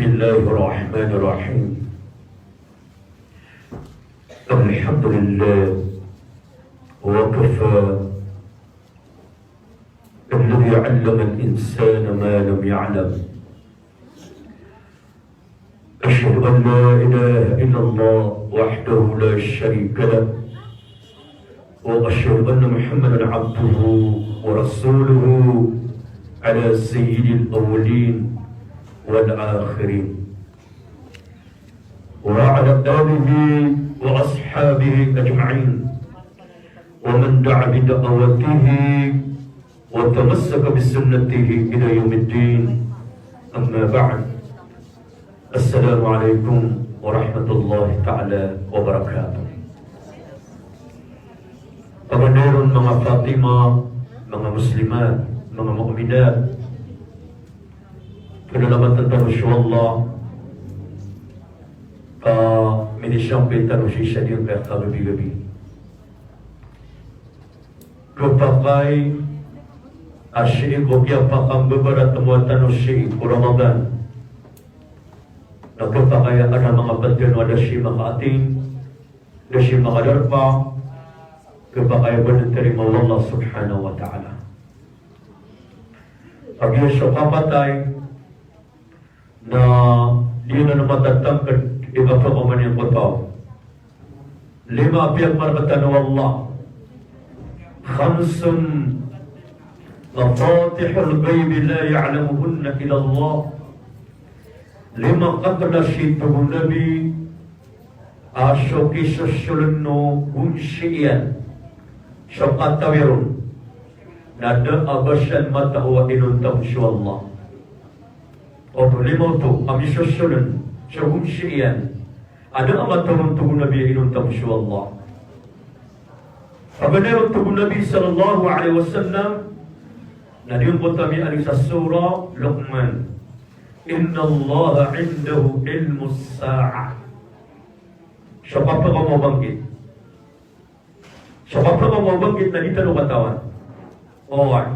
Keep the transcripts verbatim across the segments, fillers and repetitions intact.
بسم الله الرحمن الرحيم. الحمد لله وكفى الذي علم الإنسان ما لم يعلم. أشهد أن لا إله إلا الله وحده لا شريك له، وأشهد أن محمدا عبده ورسوله على سيد الأولين والآخرين، وعلى آله وأصحابه أجمعين، ومن دعا بدعوته وتمسك بسنته إلى يوم الدين. أما بعد. السلام عليكم ورحمة الله تعالى وبركاته. Paganay ron manga Fatima, manga Muslimat, manga Mu'minat, pnalamatan tano so Allah ka minisiyampi tano sii sa giyangkaya kabibigabi. Khapakay a sii ko kiyapakambabaratemowa tano sii ko Ramadan. Na khapakay a adn a manga pd tano a da sii makaatay, da sii makadarpa, khapakay a ba dn tarimaa o Allah subhanahu wa ta'ala. Kagiya so kapatay, na di na matatangkd i kapakaoma niyan ko taw. Lima a piyakamargn o Allah. خمس مفاتح الغيب لا يعلمهن إلا الله. Lima kaklasi, tig o Nabi, a so kisosoln o gonsi iyan, so katawi ron, na da a ba san matao a inonta on so Allah. Oto, lima oto a misosoln so gonsi iyan a da a matao on, tig o Nabi, a inonta on so Allah. Paganay ron, tig o Nabi sallallahu alaihi wasallam, na giyangkoto a miyaaloy sa Surah Luqman, إن الله عنده علم الساعة. So kapakaoma o bangkit. So kapakaoma o bangkit na di tano katawan. Oway.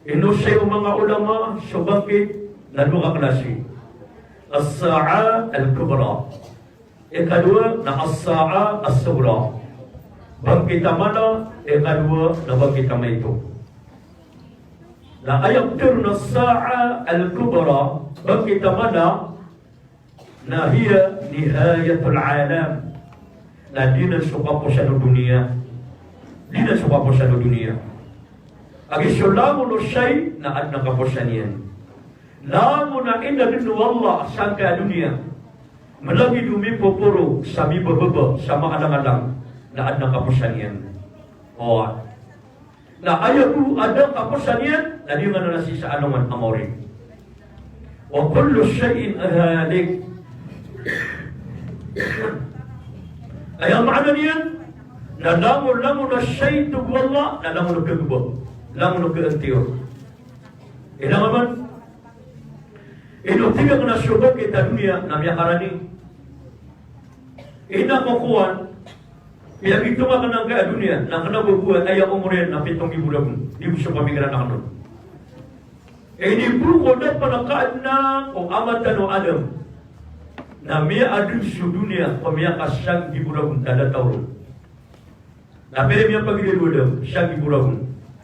Inosay o manga ulama so bangkit na dowa ka klasi. As-Sa'ah al-Kubra. Ikadowa na As-Sa'ah as-Sughra. Bangkit a mala, ikadowa na bangkit a maito. Na aya pitharo na As-Sa'ah al-Kubra, bangkit a mala, na hiya nihayatul alam. Na di nan so kaposan o doniya. Di nan so kaposan o doniya. Kagiya so langon o shay na adn a kaposan iyan. Langon a inadn o Allah sangkaya doniya. Malagid o mipoporo sa mibababa sa maalangalang na adn a kaposan iyan. Oway. Na aya bo a da a kaposan iyan, na di nga na sii sa alongan a maori. Wa kullu shay'in halik. Aya maana niyan na langon, langon a shay, tig o Allah, na langon a kagba, langon a kaantiyor. Ina nga man, ino tig akn a so bangkit a doniya na miyakarani. Ina ko kowan, miyagitonga akn angkaya doniya, na kna bo bo aya omor iyan na pito nggibo ragon, di bo so pamikiran akn on. Ini bo ko da pn a kaadna o ama tano Adam, na miyaadn so doniya ko miyakasanggibo ragon, da a taw ron. Na pira i miyapagilay o Adam? Sanggibo ragon.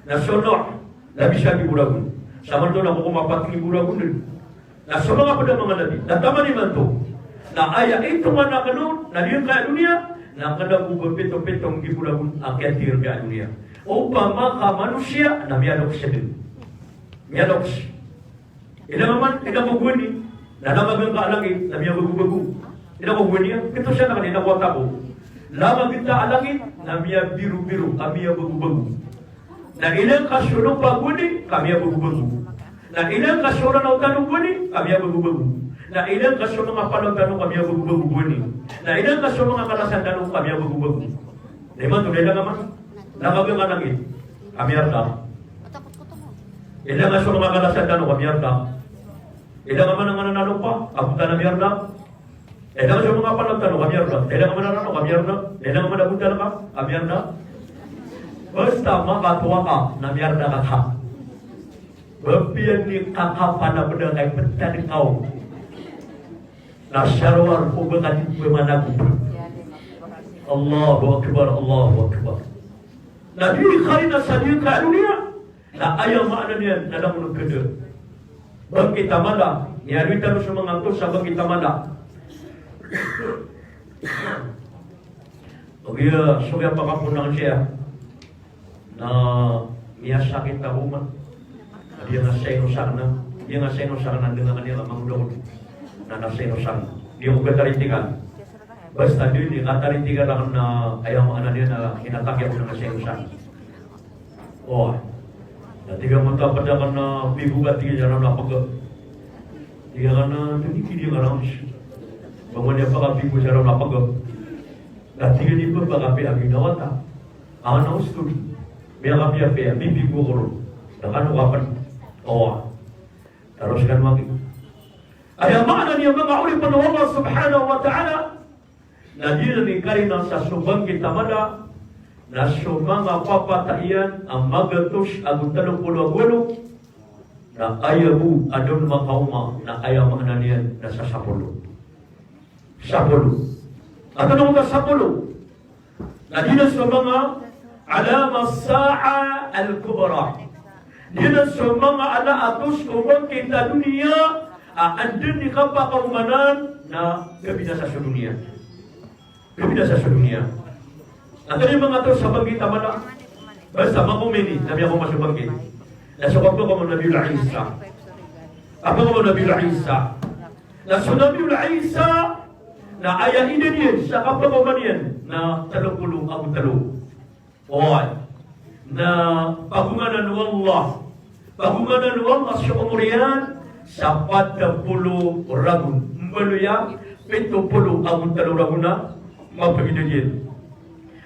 Na so Nuh, labi sanggibo ragon. Sa man oto na ko ko mapat nggibo ragon dn. Na so manga pd a manga nabi, na taman imanto. Na aya itongan akn on, na giyangkaya doniya, na kna bo bo pito, pito nggibo ragon a kiyathay rkaya doniya. Opama ka manosiya, na miyaloks dn. Miyaloks. Ina nga man, ina ko gowani, na langon a giyangkaya langit na miyabagobago. Ina ko gowani, a kito siya na kna ina ko wata ko. Langon a giyangkaya langit na miyabirobiro, ka miyabagobago. Na ilay ka so lopa gowani, ka miyabagobago. Na ilay ka so Ranaw tano gowani, ka miyabagobago. Na ilay ka so manga palaw tano, ka miyabagobago gowani. Na ilay ka so manga kalasan tano, ka miyabagobago. Na imanto na ilay nga man, langon a giyangkaya langit, ka miyarda. Ilay nga so manga kalasan tano, ka miyarda. Ilay nga man a manga lopa, ka bo tano miyarda. Ilay nga so manga palaw tano, ka miyarda. Ilay nga man a Ranaw, ka miyarda. Ilay nga man a Bontal ka, ka miyarda. Basta makatowa ka, na miyarda ka ka. Ba piya ni kakapana bda kay ptad kaw. Na sarowar o ba ka di pemanago. Allahu Akbar, Allahu Akbar. Na di karina sa di ka doniya. Na aya maana niyan na langon o keda. Bangkit a mala, miyadoy tano so manga antos sa bangkit a mala. Ogiya so kiyapakaponang siya na miyasakit a roma. Di nga saino sakna, di nga saino sakna, di nga kaniya mangodaod na na saino sakna. Di ko kataritikan. Basta di ni kataritikan aken na aya maana niyan na kinataki ako na saino sakna. O, na tig a mata pd aken a pigo ka tig iyan sa raw na pega. Tig aken a, tig iyan a, tig iyan a, ba man iyan pakapigo sa raw na pega. Na tig iyan a, ba pakapiya a ginawa ta. Aken a ostod. Miyakapiyapiya, mipigo ko ron. Na kano ka pn. O, taros kano aki. Aya maana niyan manga oripn o Allah subhanahu wa ta'ala, na di ron i karina sa so bangkit a mala, na so manga papatay iyan a magatos ago telo polo ago walo, na aya bo a da on makaoma, na aya maana niyan na sa sapolo. Sapolo. Antonaa oto a sapolo? Na giyanan so manga alama sa'a al-kubra. Giyanan so manga ala a atos ko bangkit a doniya a anda i kapakaomanan na kabinasa so doniya. Kabinasa so doniya. Antonaa i manga atos sa bangkit a mala? Basta makomini, na miyakaoma so bangkit. Na so kapakaoma o Nabi Isa. Kapakaoma o Nabi Isa. Na so Nabi Isa, na aya idad iyan sa kapakaoma niyan na telo polo ago telo. Oway. Na pagonganan o Allah. Pagonganan o Allah so omor iyan sa pat polo ragon. Mbaloy a pito polo ago telo ragon a mapagidad iyan.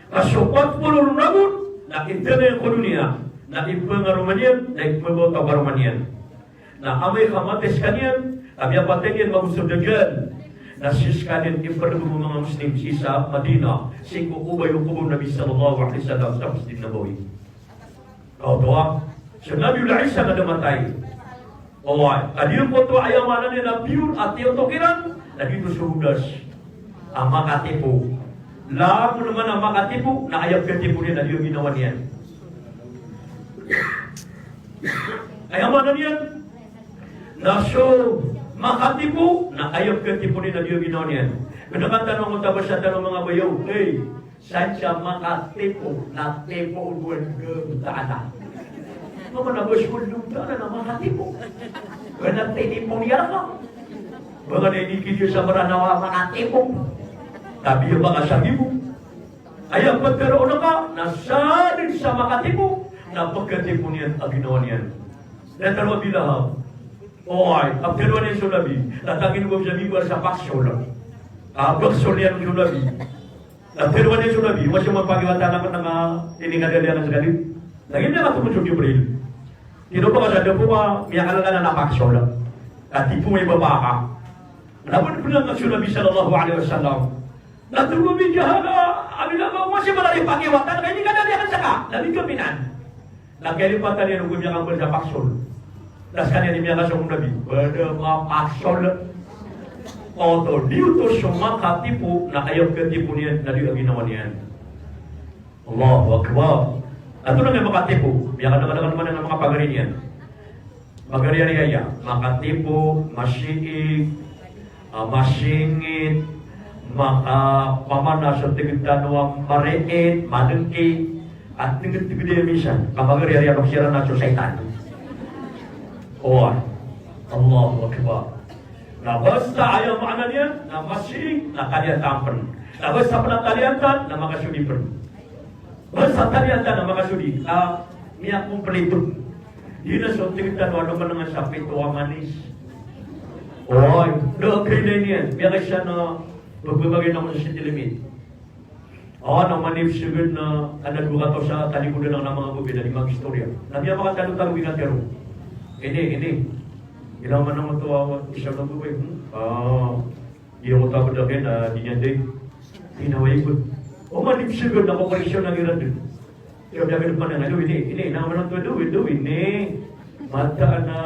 Na so pat polo ron ragon, na intanan iyan ko doniya, na ipangaroma niyan, na ipmabawata o karoma niyan. Na amay ka matay skaniyan, ka miyapatay niyan mago so Dajjal. Na sii skaniyan iprgm o manga Muslim sii sa Madinah, sii ko obay o kobor o Nabi sallallahu alaihi wasallam sa Masjid Nabawi. Kaoto a, so Nabiullah Isa na da matay. Oway, ka di ron koto aya maana niyan na pure a tiyotok iran, na giyoto so Judas a makatipo. Langon man a makatipo, na aya pkatipo niyan na di a ginawa niyan. Aya maana niyan na so makatipo, na aya pkatipo niyan na di a ginawa niyan. Kna ka tano angkoto a basa tano manga bayaw, hey, sadn sa makatipo na tipoon o Allahu Ta'ala. Mama na ba so Allahu Ta'ala na makatipo? Ba na tinipo niyan ka? Ba ka na inikidiyo sa Qur'an a makatipo? Tabiya ba ka sa gibo? Aya ptharoon ka na sadn sa makatipo na pkhatipo niyan a ginawa niyan. Na tano Abi Lahab. Oway, a ptharoon iyan so Nabi, na tangin ko sa mimbar sa paksol. A paksol iyan so Nabi. Na ptharoon iyan so Nabi, wasi mapakiwatan akn a inikadaliyan skaniyan. Lagid iyan a katharo so Jibril. Tino ba ka sa dapo ka miyakalkal a paksol? Katipo i bapa ka. Na pn pn so Nabi sallallahu alaihi wasallam. Na tlo bi jahala, a bila ba wasi mala di pakiwatan, ka inikadaliyan skaniyan. Na di kaminan. Na kalipatan iyan o miyakambal sa paksol. Na skaniyan i miyakasong o Nabi, ba da mapaksol. Oto, di oto so makatipo, na aya pkatipo niyan, na di a ginawa niyan. Allahu Akbar. Antonaa i makatipo? Miyakadakadakl man a manga pagari niyan. Pagari a riya, makatipo, masiig, a, masingit, maka, pamana so tig tano a mariit, madngki, a tig, tig iyan minsan, ka pagari a riya, siran na so saitan. Oway. Allahu Akbar. Na basta aya maana niyan, na masiig, na kaliyataan pn. Na basta pn a kaliyataan, na makasodi pn. Basta taliyataan a makasodi, a miyakomplito. Di na so tig tano a lomanangan sa pito a manis. Oway, da a kailay niyan, miyakaisa na pagbabagian ako sa city limit. Awa na manipsgn na, a, na dowa kataw sa talikodan akn a manga bobay na di mag-istorya. Na miyakatalotalo i katharo. Ini, ini. Ginawa man ako to, a, isa na bobay. Hmm? A, Di ako tapos lagi na di niyan di. Di na way ikot. O man, di siya na kokoreksyon na liran din. Siya biya ka depan na, "Aduh, ini, ini, na mana tu, aduh, aduh, ini." Mata na,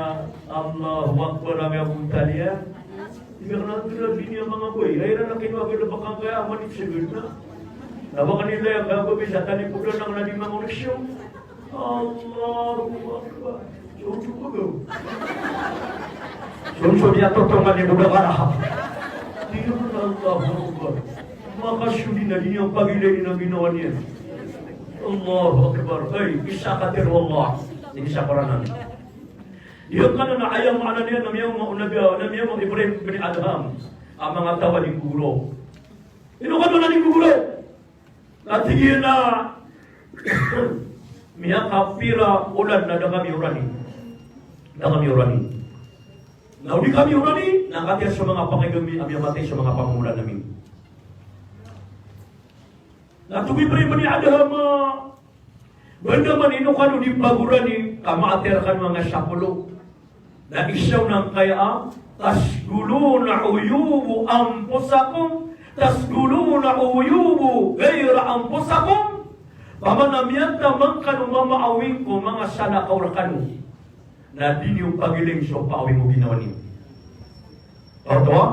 Allahu Akbar, ang abong taliya. Tig iyan a, "Anda na di niyan manga boy? Ay, ira na kinowa ko na baka kaya aman i seged na." Na baka nila iyan gago bisa tani ko na nang na di manga koneksyon. Allahu Akbar. So, so, so. So, so, niyan totongan i boda kara. Di naman, Allahu Akbar. Makasodi na di niyan pagilay na ginawa niyan. Allahu Akbar. Ay, isa ka tiro Allah. Ini sa Qur'an. Aya maana niyan na miyaoma o Nabi, na miyaoma o Ibrahim bin Adham a manga taw a di gogoro. Ino kano na di gogoro? Na tig iyan a miyakapira olan na da kami orani. Da kami orani. Na o di kami orani, na katii so manga pangay ami a miyamatay so manga pamomolan ami. Na tig o Ibrahim bin Adham a, "Banda man ino kano di pagorani, ka maati rkano a manga sapolo." Na isa on angkaya a, "Tasguluna uyubu anfusakum, tasguluna uyubu ghaira anfusakum." Pamana miyataman kano mamaawing ko manga salakaw rkano, na di niyo pagiling so paawing o ginawa niyo. Oto a,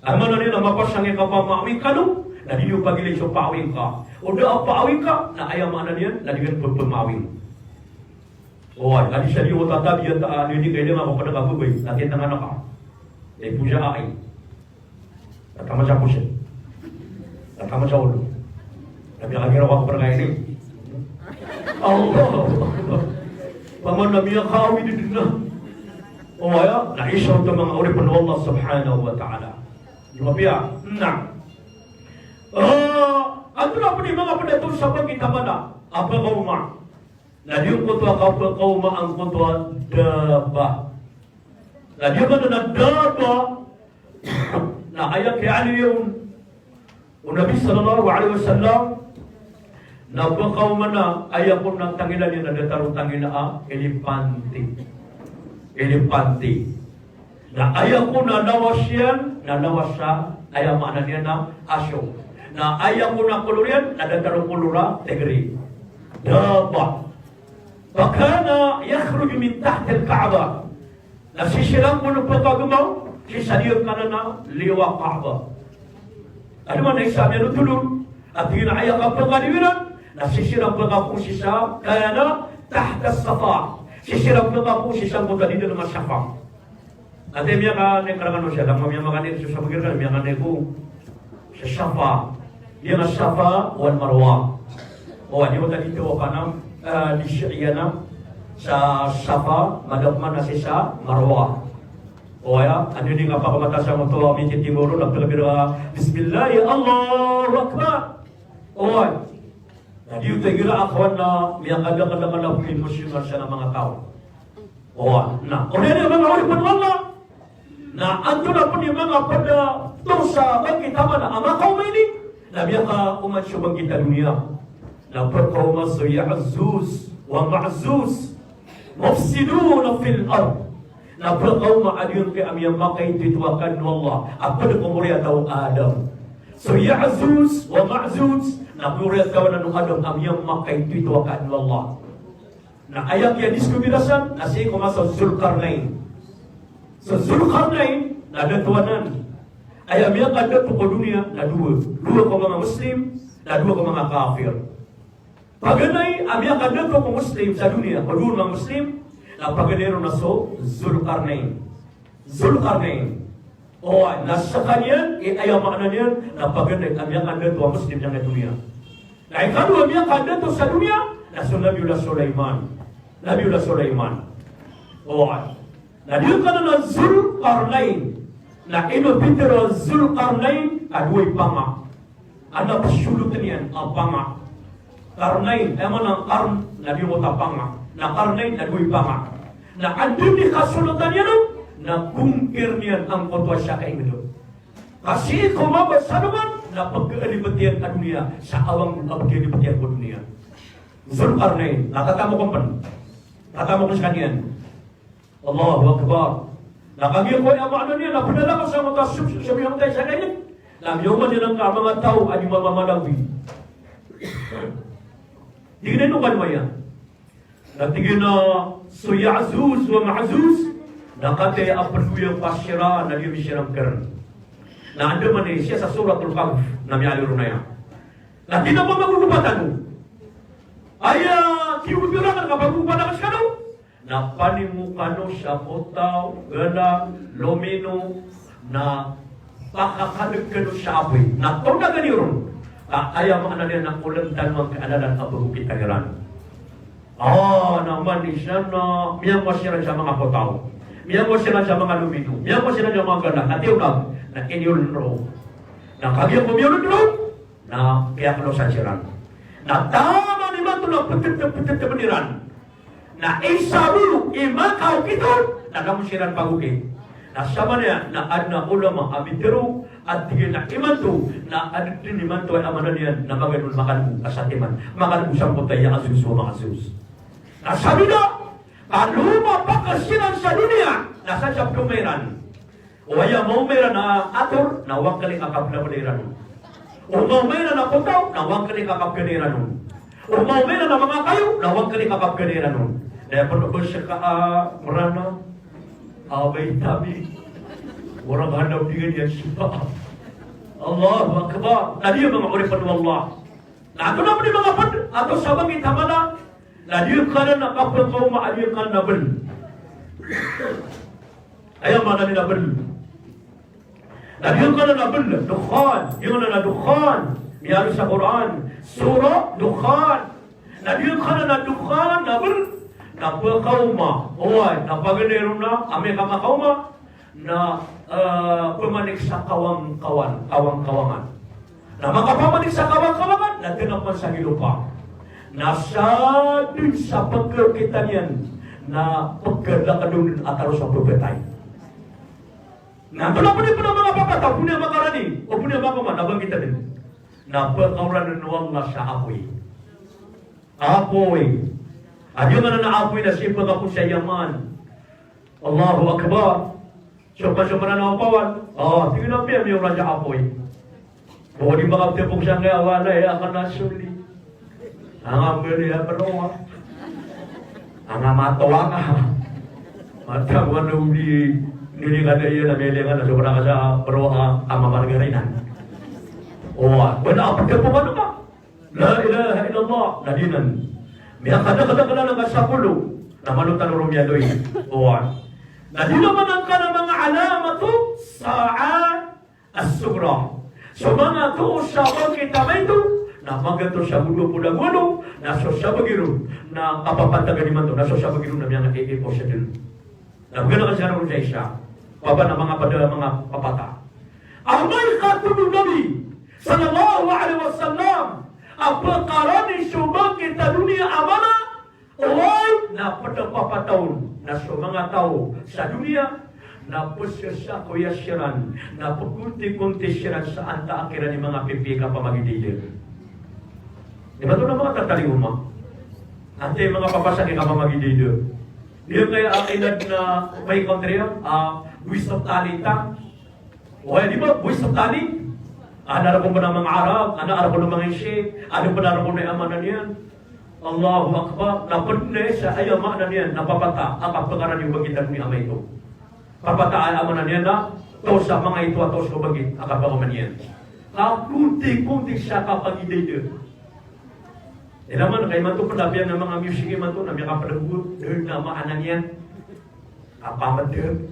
aya maana niyan na mapasang i kapamaawing kano, na di niyo pagiling so paawing ka. O da a paawing ka, na aya maana niyan na di ka pphamaawing. Oway, na di sa di o tatabi a ta, ano ini kailangan ko pada ka babay, na titangana ka. E, puja ai. Tataman sa puso. Tataman sa olo. Tabi a kagiraw ako para kaini. Allah. Paman na miyakaawid dn na. Oway, na isa oto a manga oripn o Allah subhanahu wa ta'ala. Di ba piya? Na. Ah, antonaa pn i manga pd a tosa a bangkit a mala a pkaoma? Na di angkoto a kapkaoma angkoto a dabba. Na di angkoto a dabba. Na aya kiyaaloy on o Nabi sallallahu alaihi wasallam, na pkaoma na aya kon a tangila niyan na datar o tangila a elepante. Elepante. Na aya kon a lawas iyan na lawas a, aya maana niyan na aso. Na aya kon a kolor iyan na datar o kolor a tigre. Dabba. Fakana yakhruju min tahtil Ka'bah. Na sii siran kon pkagmaw sii sa liyo kanan a liyo a Ka'bah. Aya maana isa a miyanotol on a tig iyan a aya kapkaliyo iran na sii siran pkagmaw sii sa, kana tahta Safa. Sii siran pkagmaw sii sa angkoto a didalm a Safa. Ati miyakaneg rkano siya, lamma miyamakaneg so sabagi rkano, miyakaneg ko sa Safa. Miyakan Safa wal Marwa. O, aya maana niyan na, eh, di siya na sa Safa, madakl man a sii sa Marwa. O, aya, ano ini kapakamatasa mo to, a mititimo ron, na pira-pira, bismillah, Allahu Akbar. O, aya. Na di oto igira a kawan na miyakadakadakadakl a pilimusyon a siya na manga taw. Oway, na oriyan iyan manga oripn o Allah. Na antonaa pn i manga pd a tosa a bangkit a mala a makaoma ini? Na miyakaoma so bangkit a doniya. Na pkaoma so Ya'juj wa Ma'juj. Mufsiduna fil ard. Na pkaoma a giyangkai a miyamakaitoito a kaadn o Allah a pd ko moriyataw o Adam. So Ya'juj wa Ma'juj na moriyataw o Adam a miyamakaitoito a kaadn o Allah. Na aya kiyadiskumbira san na sii ko masa o Zulkarnain. So Zulkarnain na dato anan. Aya miyakadato ko doniya na dowa. Dowa ko manga Muslim, na dowa ko manga kafir. Paganay a miyakadato ko Muslim sa doniya, ko dowa manga Muslim, na paganay ron na so Zulkarnain. Zulkarnain. O, na skaniyan i aya maana niyan na paganay a miyakadato a Muslim sa doniya. Na ikadowa a miyakadato sa doniya na so Nabiyullah Sulaiman. Nabiyullah Sulaiman. O, na di kanan a Zulkarnain. Na ino pitharo a Zulkarnain a dowa i panga. Ana psolotn iyan a panga. Karnain, aya maana a karn, na di oto a panga. Na karnain, na dowa i panga. Na anda i kasolotan iyan on, na kongkir iyan angkoto a siyaka i mdo. Ka sii ko mabasa a loman, na pkhalibet iyan a doniya, sa awang a pkhalibet iyan ko doniya. Zulkarnain, na tatamok on pn. Tatamok on skaniyan. Allahu Akbar. Na kagiya ko aya maana niyan na pd a langon sa manga taw a so, so, so miyamatay sa kainan. Na miyaoma niyan angka a manga taw a di mamamalawi. Di kna ino kalmaya. Na tig iyan a so Ya'juj wa Ma'juj. Na katii a pd iyan pasiran na di iyan misiran kr. Na andamanaya sii sa Suratul Kahf na miyaaloy ron aya. Na tig iyan a pamagogopa tano. Aya kiyogopi rakn ka pagogopan akn skano. Na panimo kano sa potaw, galang, lomino, na pakakalg kano sa apoy. Na tondagan iyo ron. Ka aya maana niyan na oln tano angkai a lalan a pagokitn iran. Ah, na man isa na miyangwa siran sa manga potaw. Miyangwa siran sa manga lomino. Miyangwa siran sa manga galang. Na tiyolag, na iniyold ron. Na kagiya ko miyold ron, na kiyaklosan siran. Na taman imanto na ptptptpn iran. Na isa bo i makaokit on, na langon siran pagokit. Na samanaya, na adn a ulama a mitharo, a tig iyan a imanto, na adn dn imanto a maana niyan, na magaan on makalbo a satiman, makalbo sa potaw, Ya'juj wa Ma'juj. Na sabida, ka lomapakay siran sa doniya, na sa sa pd o mairan. O aya maoma iran a ator, na wangkali ka kablablay iran on. O maoma iran a potaw, na wangkali ka kabgana iran on. O maoma iran a manga kayo, na wangkali ka kabgana iran on. Na aya pn o ba ska a Mranaw, a ba i Tabi, o rk a handap di gani a sipa. Allahu Akbar. Na di iyan manga oripn o Allah. Na antonaa pn i manga pd, antonaa sa bangkit a mala, na di iyan kanan a kapkaoma, a di iyan kanan a bl. Aya maana niyan a bl. Na di iyan kanan a bl, dukhan, di iyan kanan a dukhan. Miyaaloy sa Qur'an, Surah Dukhan. Na di iyan kanan a dukhan, na bl, na pkaoma. Oway, na paganay ron na, amay ka makaoma. Na, eh, pmanik sa kawang-kawang, kawang-kawangan. Na makapamanik sa kawang-kawangan, na dn a pman sa gilopa. Na sa dn sa pkakita niyan, na pkhalakd on a taro sa pbatay. Na antonaa pn i pd a manga papata, o bo niyan makarani, o bo niyan makaoma, na bangkitn dn. Na pkaoranan o Allah sa apoy. Apoy. A di iyan kanan a apoy na sii pkapon sa Yaman. Allahu Akbar. So, so Mranaw a pawan. O, tig iyan a piya miyoran sa apoy. Bo di makaptpok sangkaya, walay, akn a soli. Anga mbali a proa. Anga matowa ka. Matowa na odi, odi ka da iyan a miyalingan a sobra ka sa proa a mamargarinan. O, ba na ptpok ano ka? La ilaha illallah, na di nan. Miyakadakdakl anan ka sapolo, na malo tano ron miyadoy. Oway. Na di nan man angkanan a manga alamatu sa'ah as-sughra. So manga too sa bangkit a maito, na maganto sa bo dowa polo ago walo, na so sabagi ron, na kapapatagan imanto, na so sabagi ron na miyanga-, i-, i-, o sa dn. Na bgan akn siran sa isa. Papan a manga pd a manga papata. Amay ka tig o Nabi sallallahu alaihi wasallam a pkarani so bangkit a doniya a mala, oway, na pd a papata on na so manga taw sa doniya na pzasakoya siran, na pkontikonti siran sa antaa kiran i manga pipiya i kapamagidayda. Di ba oto na manga tatalingoma? Antaa i manga papasak i kapamagidayda? Di kaya a inadn a may country a, ah, Boys of Tali ta. Oway, di ba, Boys of Tali? Adn a rk on pn a manga Arab, adn a rk on a manga Insi, adn pn a rk on a aya maana niyan. Allahu Akbar. Na pd na isa a aya maana niyan na papata a kapkarani o bangkit a doniya a maito. Papata a aya maana niyan na taw sa manga ito a taw so bangkit a kapakaoma niyan. Kakontikonti sa kapagidayda. Aya man ka imanto pn a piya na manga music imanto na miyakapd a bo, dn a maana niyan. Kapamdg.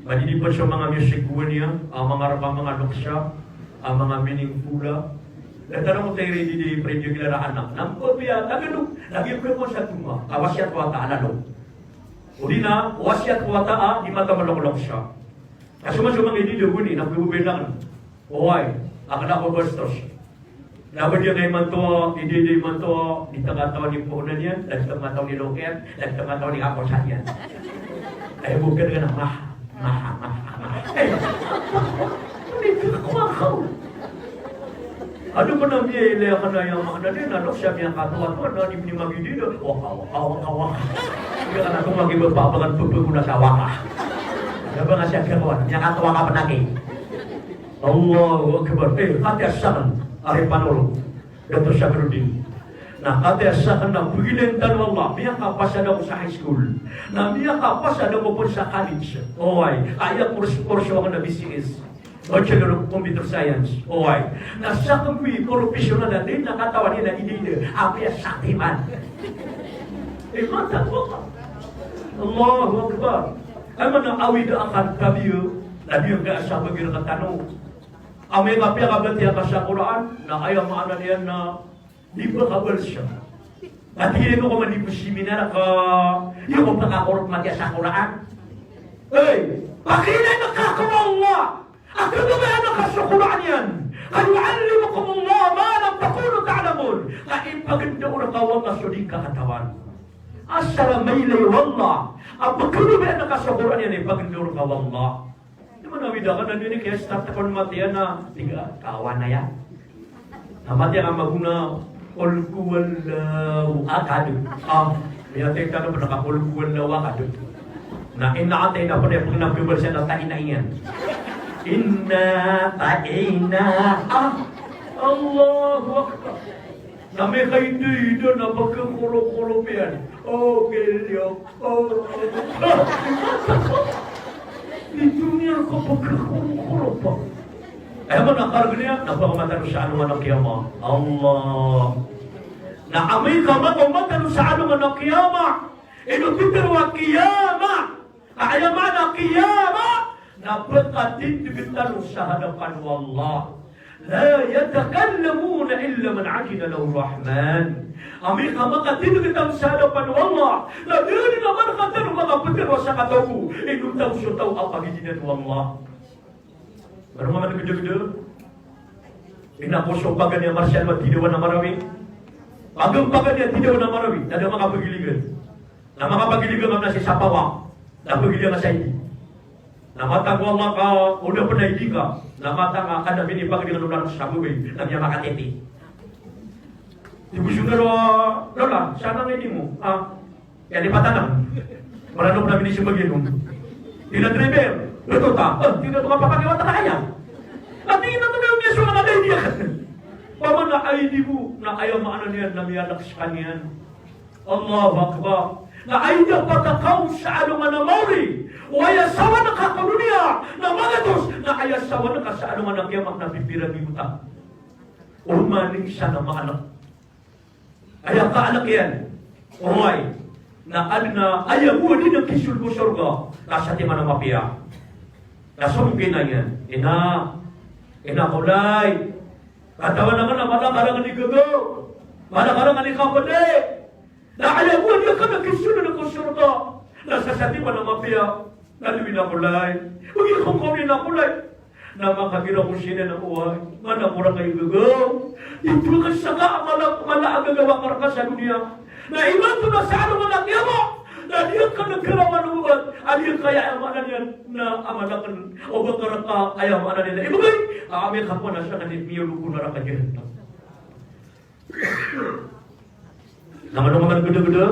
Ba di di pn so manga music ko niyan, a manga rk a manga noksa, a manga meaningful a. Datar ako tayo di di radio kila ra anak. Na mpapaya, lagid o, lagid o ko sa tuma, ka wasiyat wata a lalo. O di na, wasiyat wata a, di mata maloknoksa. Ka so man so manga ididog oni, na pwede ko benang. Oway, akn ako bastos. Na ba di nga imanto, di, di, di imanto, di tangataw ni poon iyan, di tangataw ni loker, di tangataw ni kakosa iyan. Ay, bukid ka na, mah, mah, mah, mah. Eh, hindi ka kumakaw. Ano ba na miya ilaya ka na aya maana niyan, na lokes a miyakatowa, na di mini magididog, waka, waka, waka, waka. Hindi ka na tumagi ba, ba, ba, ba, ba, ba, na sa waka. Ano ba nga siya katowa, miyakatowa ka pn aki. Allahu Akbar. Eh, hati a sakn, ari Panolo, Doktor Shakiruddin. Na katii a sakn na pagilay tano o Allah, miyakapasad ako sa high school. Na miyakapasad ako pn sa college. Oway, aya kurs-, kurso akn na B C S. Bachelor of Computer Science. Oway. Na sakn bo i professional na di na katawan iyan a ida-ida. Apiya satiman. Eh, mata ko ka. Allahu Akbar. Aya maana a awid akn tabiya, na di nga sabagi rktano. Amay ka piyakabatiya ka sa Qur'an, na aya maana niyan na di ba kabal siya. Pati ino ko man di bo seminar ka, iyo ko pakakorot matiya sa Qur'an. Hey, pakilay na ka ko Allah. Ako ba anak ka sa Qur'an iyan. Qad yu'allimukumullahu ma lam takunu ta'lamun. Ka ipagndao rka o Allah so di ka katawan. Asar a mailay o Allah. Apiya ako ba anak ka sa Qur'an iyan, ipagndao rka o Allah. Di man awid akn na di ni kiyastart akn matiya na, tig a, kawan aya. Na matiya ka magona, Qul huwallahu ahad. Ah, miyatay tano pn ka Qul huwallahu ahad. Na inna a'taynaka pn, pn a pmbabasa na ta ina iyan. Inna a'taynaka. Ah, Allahu Akbar. Na miyakaida-ida na pkhakorokorop iyan. O, gilyo. O, di doniya ka pkhakorokorop. Aya maana a kargn iyan, na pakamatay tano sa alongan a qiyamah. Allah. Na amay ka makamatay tano sa alongan a qiyamah, ino pitharo a qiyamah. Aya maana a qiyamah, na pkatindg tano sa hadapan o Allah. La yatakallamuna illa man adhina lahu Rahman. Amay ka makatindg tano sa hadapan o Allah, na da dn a marka tano makaptharo a sakataw, ino taw so taw a pagidinan o Allah. Ino man gdagda. Ino ko so paganay a Marshall a tidawan a Marawi. Paganay, paganay a tidawan a Marawi, na da makapagiligan. Na makapagiligan ka na si Sapawa, na pagiligan ka sa I D. Na matag o Allah ka o da pn a I D ka, na matag a ka da minipagiligan o Allah sa bubay, na miyamakatiti. Di bo sundaro, Lola, sana nga I D mo? Ah, aya di patanang. Marano pn a minismbag iyan. Tig a driver, beto ta. Eh, tig a, tonga papakiwata ka aya. Na tig iyan a tonga miyasowa ka na I D ka. Pamana I D bo, na aya maana niyan na miyanak skaniyan. Allahu Akbar. Na aya da pakaoma sa alongan a maori o aya sawan ka ko doniya na magatos, na aya sawan ka sa alongan a qiyamah na pipira giyoto. Oman i isa na maanak. Aya kaanak iyan. Oway. Na adn a aya bo a di na kisold ko sorga, na satiman a mapiya. Na somong ki ina iyan. Ina. Ina ko lay. Katawan akn a mala ka rakn i gagaw. Mala ka rakn i kapd. Na aya bo a di akn a kisold ko sorga, na satiman a mapiya. Na di, ina ko lay. Oy, ina ko lay. Na makagira ko siran a, oway, mana ko rakn i gagaw. Ito ka saka a mala, mala a gagaw a karka sa doniya. Na imanto na sa alongan a qiyamah, na di akn karawan o obat a di akn, aya maana niyan na a mala akn, o ba karka, aya maana niyan na ibgay. Amay ka pman a saka di miyolog ko naraka jahannam. Na mano ka man gdagda.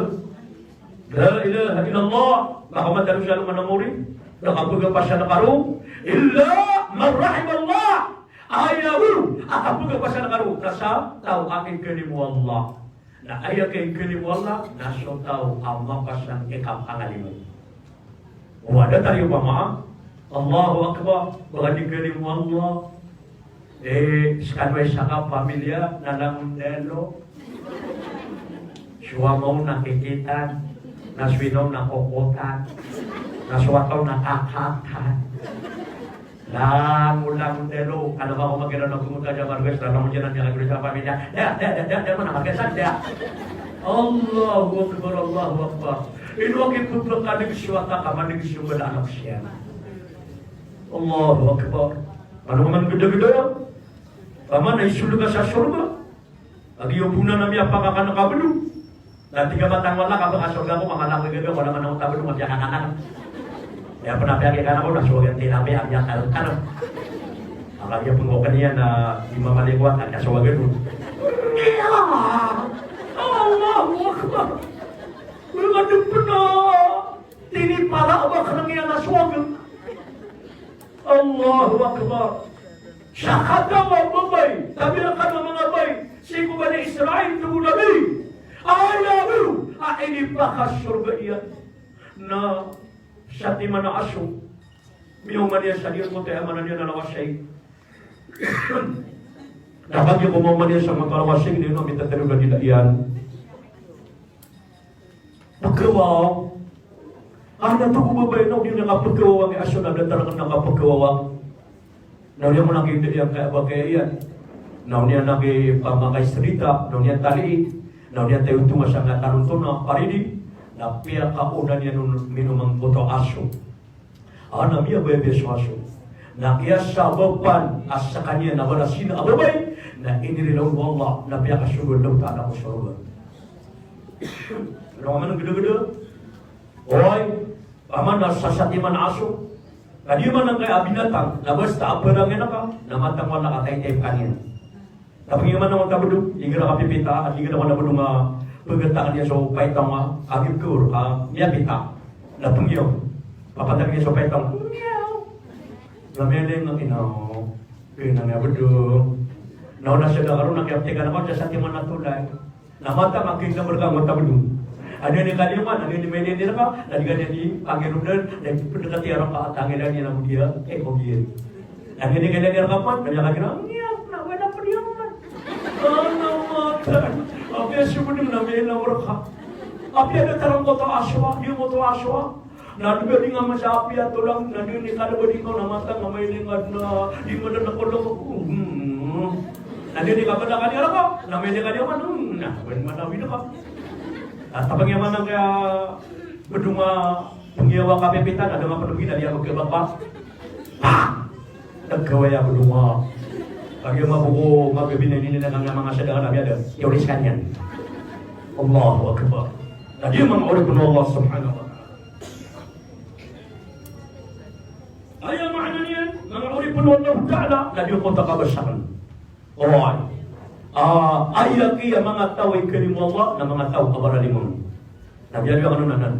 La ilaha illallah. Makamatay tano sa alongan a maori, na kapagapasad ka roo, illa man rahimallah. Aya bo a kapagapasad ka roo na sa taw a ikalimo o Allah. Na aya ka ikalimo o Allah na so taw a mapasad i kapangalimo. Wada tariyo pama. Allahu Akbar. Ba ka di kalimo o Allah. Eh, skano i saka pamilya na langon dalo. So ama on na kikitan, na so ina on na kokotan, na so wata on na kakatan. Langon, langon dalo, kna ba ko magira na gomot a jamaah, langon iyan na miyakagiro sa pamilya. Da, da, da, da, da, mana ka san da. Allahu Akbar, Allahu Akbar. Ino a kipphakalig so wata ka, malig so mala a anak siyan. Allahu Akbar. Ano man gdagda. Pamana isold ka sa sorga. Agi o bo na miyapakakan ka blo. Na tig a matang o Allah ka ba ka sorga ko, mamana ko gagaw, wala man ako tablo, mapiyakakan. Aya pn a piyakakan ko na so agan tilapia a miyakal ka. Aka niyan pn ko kaniyan na di mamalikwat, aka so agan. Iya! Allahu Akbar. Wala ka dn pn a tinipala o ba ka niyan na so agan. Allahu Akbar. Sa kataw a babay, tabi rkano a manga babay, Sii ko Bani Israil, tig o Nabi, aya bo a inipakasorga iyan na satiman a aso. Miyaoma niyan sa di oto, aya maana niyan na lawasing. Na kagiya ko maoma niyan sa makalawasing, di na mitatarog a dila iyan. Pagkawawa. Ana, tig o babay, na o di niyan kapagkawawa i aso na datar ka na kapagkawawa. Na o di niyan mona kindi iyan kaya ba kaya iyan. Na o di niyan kipamakaisrita, na o di niyan talii, na o di niyan tayotonga sa nga tarontona, paridi, na piyakaona niyan on minomangkoto a aso. Ana, miyabayabaya so aso. Na kiyasabapan a sekaniyan na balasin a babay, na inirilaw o Allah, na piyakasogo o Allah Ta'ala ko sorga. Ino ka man gedegede. Oway, paman na sasatiman a aso. Ka di man angkaya a binatang, na basta a barang iyan ka, na matang wala ka taytay kaniyan. Tapngiyo man o tabedong, igira kapipita, igira ko na bedong a pegetang niyan so paitong a, a gibkor, a miyapita. Tapngiyo, papatang niyan so paitong. Miyaw. Na miyaling a ino. Kena miyabedong. Na ona sa dakaro na kiyaptikan ako, sa satiman a tolay. Na matang a kingga mereka ngota bedong. Anda ini kalima, anda ini mailay ini reka, na di kaniyan di, pangirodan, na pendekati a reka, tangilan iyan a mudiya, eh, ko giyan. Anda ini kalima reka man, na di kaniyan, iya, na wala pediya man. Ana, matang. Apiya so bedong na mailay reka. Apiya datar angkoto a aso, di angkoto a aso. Na di ba di nga masa apiya tolang, na di ni kada ba di ka na matang, na mailay nga na, di nga na kolong. Hmm. Na di ni ka ba na kaniyan ka, na mailay kaniyan ka, hmm, na, wen mana wina ka. Na tapngiyo man angkaya bedong a, pengiyawa kapipita, na da nga pedong ina, di a magkebak pa. Pa! Nagkawaya bedong a. Kagiya maboko, magabinay nini na nga manga sadaka na biyada. Teoris kaniyan. Allahu Akbar. Na di manga oripn o Allah Subhanahu wa Ta'ala. Aya maana niyan, manga oripn o Allah Ta'ala, na di ko ta kabasakn. Oway. Ah, aya kiya manga taw a ikalimo o Allah, na manga taw a baralimo. Na biyaloy akn on anan.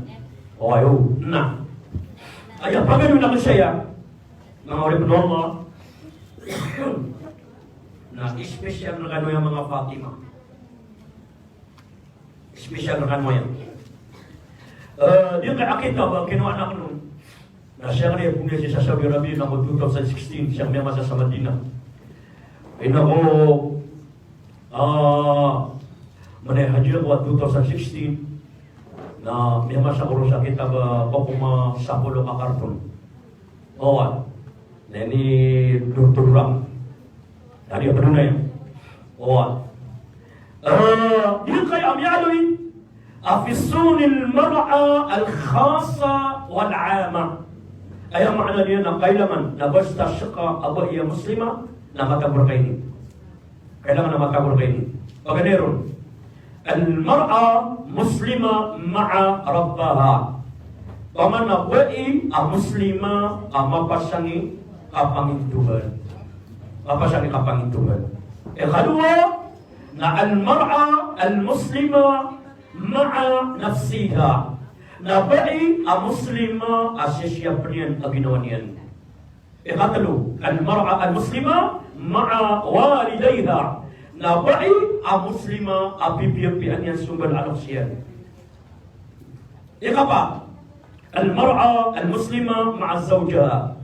Oway, o. Na. Aya pagano na kasaya, manga oripn o Allah. Na special rkano aya manga Fatima. Special rkano aya. Eh, di ka akita ba kino anak no. Na siya kani pun siya sa Saudi Arabia na ko two thousand sixteen, siya miyamasa sa Madinah. Ina ko, ah, manay hajj ko two thousand sixteen, na miyamasa ko ron sa kitab, ah, ba ko ma sapolo ka karton. Oway. Na ini durto doran. Tadi apa dun aya? Oway. Eh, di kaya miyaaloy a fi sunil mar'a al-khassa wal 'amma. Aya maana niyan na kailangan na basta seka a bai a Muslima na matago rka ini. Kailangan na matago rka ini. Paganay ron. Al-mar'a muslima ma'a rabbaha. Paman a bai a Muslima a mapasang i kapangintohan. Mapasang i kapangintohan. Ikadowa, na al-mar'a al-muslima ma'a nafsiha. Na bai a Muslima a sisiyapn iyan a ginawa niyan. Ikatlo, al-mar'a al-muslima ma'a walidayha. Na bai a Muslima a pipiyapiyaan iyan so mbala a loks iyan. Ikapat, al-mar'a al-muslima ma'a zawjiha.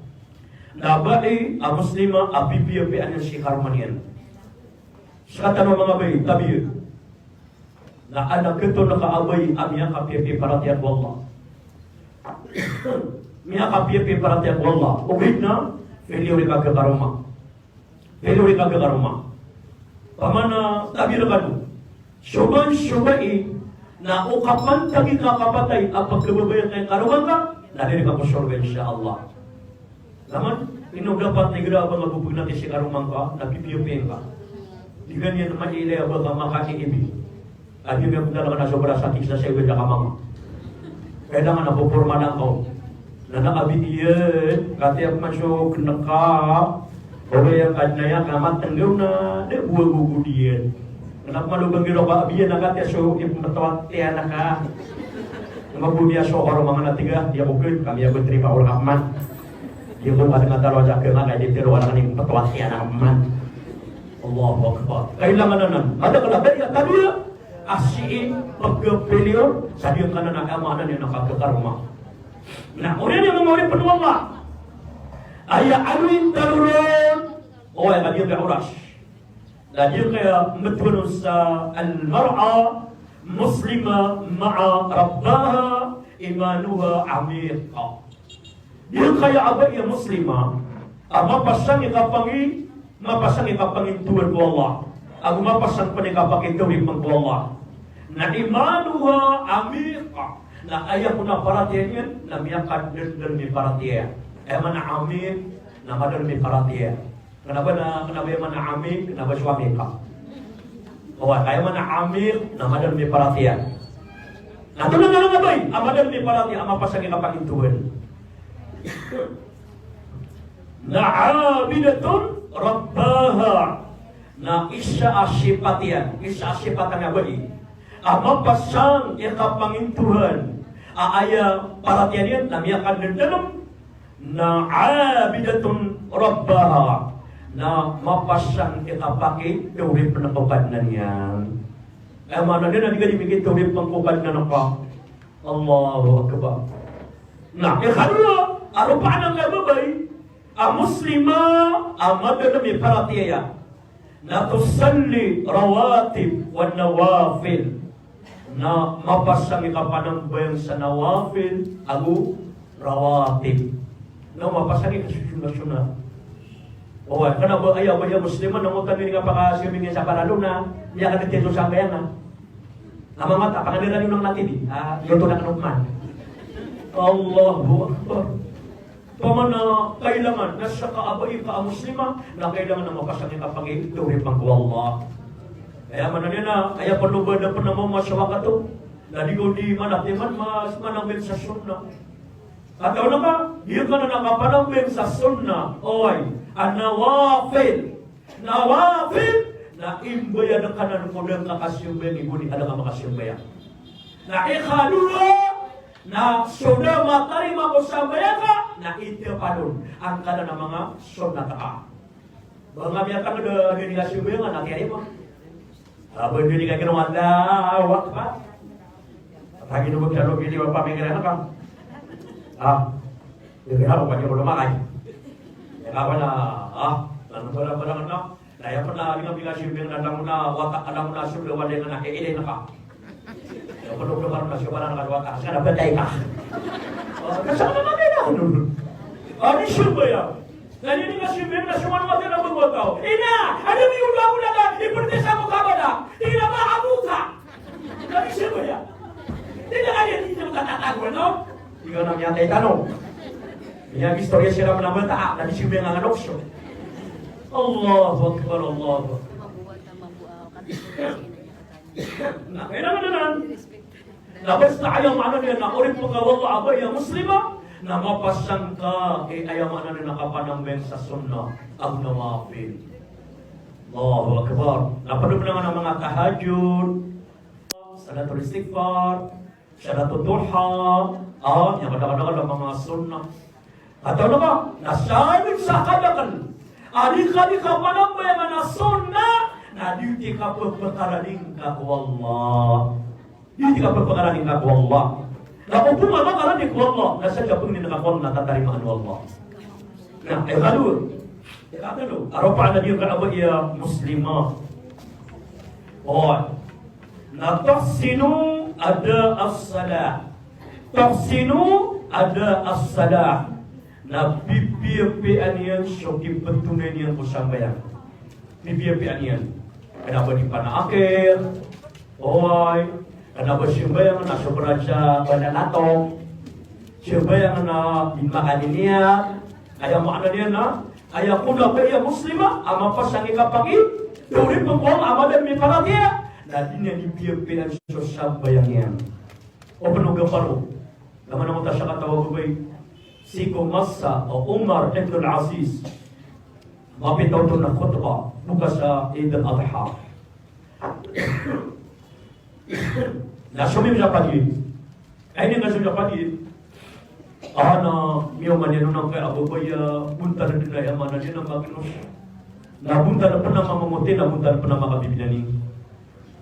Na bai a Muslima a pipiyapiyaan iyan si karoma niyan. Sekatano manga bai, tabiya. Na adn a ketonek a bai a miyakapiyapiya paratiyaya ko Allah. Miyakapiyapiya paratiyaya ko Allah. Ogaid na, piliyo rka a karoma. Piliyo rka a karoma. Paman a tabiya rkano. So man so bai na o kapantagi ka kapatay a pkhababayaan ka i karoma ngka, na di rka ko sorga, insha Allah. Taman, ino dapat na igira a ba nga bo pgnati si karoma ngka, na pipiyapiya ngka. Di ka niyan mailay a ba ka makakiibi. Adi miyapndal ka na sobra sa tig sa saya ka mama. Kailangan na poporma na ngka. Na na abi iyan, katiya pman so kna ka, o ba iyan ka dn aya ka matnggaw na, da bo a gogod iyan. Kna pman o ba nggiraw ka abi iyan, na katiya so ipmbtawat iyan ka. Na mabodi a so karoma ngka na tig a, di ako kn, kami a ba trima or ka pman. Di ko kadn a taro a sakn a ka di tero a na kani ptwat iyan a man. Allahu Akbar. Kailangan anan. Madakl a baya tabiya a sii pagpiliyo sa diyangkanan a aya maana niyan na kakakaroma. Na oriyan iyan a manga oripn o Allah, aya aloyin tano ron, o aya ka diyangkaya oras. Na diyangkaya mbtowan on sa al-mar'a muslima ma'a rabbaha imanuha amiq. Diyangkaya a baya Muslima a mapasang i kapangi, mapasang i kapangintowan ko Allah, ago mapasang pn i kapakitawhid pn ko Allah. Na imanuha amiq, na aya kon a paratiyaya niyan na miyakadndn i paratiyaya. Aya maana a amiq na madalm i paratiyaya. Kna ba na, kna ba aya maana a amiq, kna ba so amiq ka. Oway, aya maana a amiq na madalm i paratiyaya. Na antonaa a baya a madalm i paratiyaya a mapasang i kapangintowan? Na abidatun rabbaha. Na isa a sipat iyan, isa a sipat iyan a baya a mapasang i kapangintowan a aya paratiyaya niyan na miyakadndn na abidatun rabbaha, na mapasang i kapakitawhid pn ko Kadnan iyan. Aya maana niyan na di ka di mikitawhid pn ko Kadnan ka. Allahu Akbar. Na ikadowa a ropaan angkaya babay a Muslima a madalm i paratiyaya na tusalli rawatib wa nawafil. Na mapasang i kapanambayang sa nawafil ago rawatib. Na mapasang i kasusuna-suna. Oway, kna ba aya, aya Muslima na ngotan iyan i kapakasibing iyan sa paralo na miyakadn tiyan so sambayang na. Na manga ta, panganiran iyan on na T V. Ah, iyo to na kn Uthman. Allahu Akbar. Pamana kailangan na saka a baya ka a Muslima, na kailangan na mapasang i kapakitawhid pn ko Allah. Aya maana niyan na, aya pn o ba da pn a mama sa wakato, na di ko di manatiman, mas manambayang sa sunnah. Katawan ka, di ka na kapanambayang sa sunnah, oway, an-nawafil. Nawafil, na imbayad ka nan ko da ngka kasambayang, igira di ka makasambayang. Na ikadowa, na so da matarima ko sambayang ka, na itiyapan on angkanan a manga sunnat ka. Ba nga miyatangkd a di niyan kasambayang, na tiyarima. Ah, ba di niyan kagiya Allahu Akbar. Tagi no ba kiyalo gini ba pamikiran ka. Ah, di kaya ko ba di ko lumakay. Aya ka ba na, ah, ano ba na, ba na, na, Na aya pn a di nga bigasi bing na langon a wata, langon a solo a walay nga na iilay na ka. Aya pn o pn a solo a walay nga na wata, ska na pantay ka. O, na ska na pantay ka. O, di solo ya. Na di nga solo na solo a wata na wata. Ina, ano mi ulo ako na ka, ipn sa mo ka ba na? Ina ba ako ka? Di solo ya. Di na kaya di na matatago, no? Ikaw na miyatay tano. Miyagistorya siran a manga bata, na di siran miyanganganoksok. Allahu Akbar, Allahu Akbar. Na kailangan anan na basta aya maana niyan na oripn ka o Allah a baya Muslima, na mapasang ka i aya maana niyan na kapanambayang sa sunnah ago nawafil. Allahu Akbar. Na pd pn anan a manga tahajjud, salatul istighfar, salatul duha, a, aya kadakadakl a manga sunnah. Katawan ka, na sadn sa kadakl a di ka di kapanambayang a sunnah, na di di kapphakaraning ka ko Allah. Di di kapphakaraning ka ko Allah. Na o pman a makaraning ko Allah, na sadn sa pangnin ka ko Allah na tatarimaan o Allah. Na, eh, kadowa. Aya katlo, a ropaan a di ka a baya Muslima. O, na tuhsinu ada as-salah. Tuhsinu ada as-salah. Na pipiyapiyaan iyan so kiptonay niyan ko sambayang. Pipiyapiyaan iyan. Kna ba di panaakir. Oway. Kna ba sambayang na sobra sa bananatong. Sambayang na di makaniniya. Aya maana niyan na, aya kon a baya Muslima a mapasang i kapakitawhid pn ko Allah a madalm i paratiyaya, na di niyan di piyapiyaan so sambayang iyan. O pn o gaparo. Gamanan ko ta sa kataw a babay. Sii ko masa o Umar ibn al-Aziz. Mapita oto na khutbah, bokas a Eid al-Adha. Na somiyong sa pagid. Ay, di nga somiyong sa pagid. Ana, miyaoma niyan on angkaya a babay a bontal dn a aya maana niyan na magnos. Na bontal pn a mamamoti, na bontal pn a makabibinani.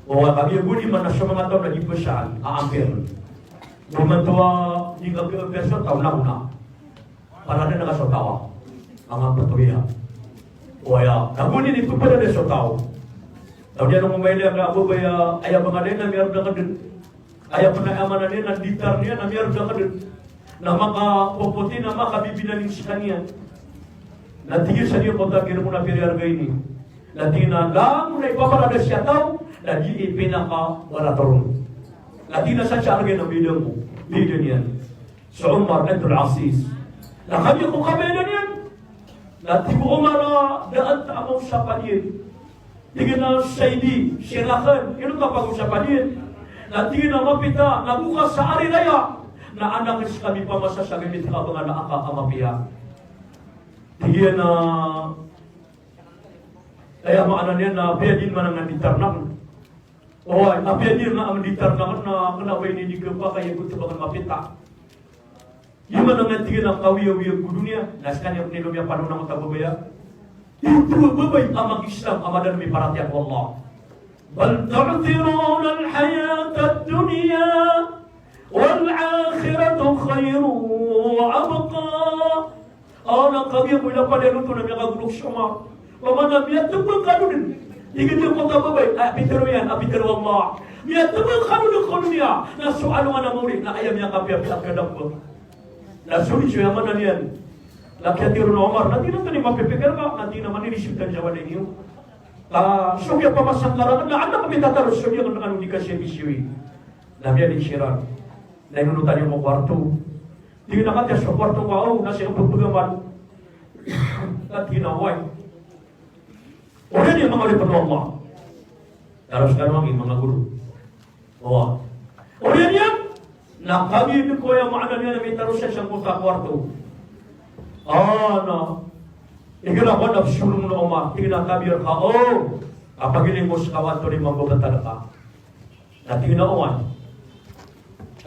O, kagiya goni man a so manga taw na di psaan a ampir. Di man to a di kagiya ampir so taw na gona. Parada na ka so taw a manga patoya. O aya, na goni ni pparada so taw. Taw di ano ko mailay ka abo ba ya, aya bangada na miyarda ka dn. Aya pn a aya maana niyan na ditar niyan na miyarda ka dn. Na makapopoti na makabibinani skaniyan. Na tig iyan sa niyan ko ta kir mo na piri arga ini. Na tig iyan a langon a ipaparada siya taw, na di ipinakawala toron. Na tig iyan a sa siya arga na bida mo, bida niyan. So Umar Abdul Aziz. Na kagiya ko kabida niyan. Na tig o Umar a da a ta a maosap a diyan. Tig iyan a Sayyidi, si rakn, ino ka pagosapa niyan? Na tig iyan a mapita, na bokas sa ari raya, na anak iskami pamasa sa gamit ka bangada aka a mapiya. Tig iyan a, aya maana niyan na apiya di man a nga ditar akn. O, apiya di man a nga ditar akn na kna ba ini di kapakay ko tbang a mapita. Di man a nga tig iyan a kawiyawiya ko doniya, na skaniyan pn ino miyapanonang o ta babay a. Ito a babay a mag-Islam a madalm i paratiyaya ko Allah. Bal tu'thiruna al-hayata ad-dunya wal akhiratu khayrun wa abqa. Ana kagiya ko ila pd a loto na miyakagolok so Umar. Pamana miyatbang kano dn. Tig iyan ko ta babay, a pitharo iyan, a pitharo o Allah. Miyatbang kano dn ko doniya, na so alongan a maori, na aya miyakapiyapiya a kadakp. Na so di so aya maana niyan. Na kiyatharo o Umar, na tig iyan a tani mapipikir ka, na tig iyan a manirisip ka sa wani niyo. Ka so kiyapamasa ngka rakn, na anak a mitataros so di akn kano di kasiyabisiyoy. Na miyadi siran. Na inonotan iyan ko kwarto. Tig iyan a katii so kwarto ka, o, na sii ko pphagamal. Na tig iyan a oway. Oriyan iyan manga oripn o Allah. Taros kano angkai manga goro. Oway. Oriyan iyan, na kagiya ko aya maana niyan a mitaros iyan sangkoto a kwarto. Ana. Igira ko na psolong o Umar, tig iyan a kagiya ka, o, kapagiling ko ska, antonaa i mambabatal ka. Na tig iyan a oway.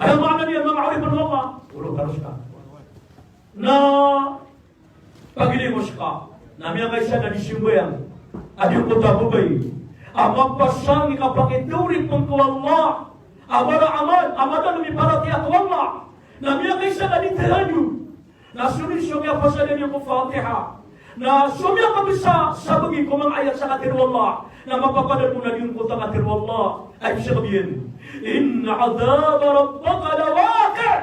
Aya maana niyan manga oripn o Allah. Olo, taros ka. Na pagiling ko ska. Na miyakaisa na di simbayang a di ko ta babay a mapasang i kapakitawri pn ko Allah a mala a amal a madalm i paratiyaya ko Allah. Na miyakaisa na di tahajjud. Na so di so miyapasad iyan ko Fatiha. Na so miyakabsa sa bgi ko manga ayat sa katharo o Allah. Na mapapadalm on a di ko ta katharo o Allah. Aya pzakn iyan. Inna adhaba rabbika lawaqi'.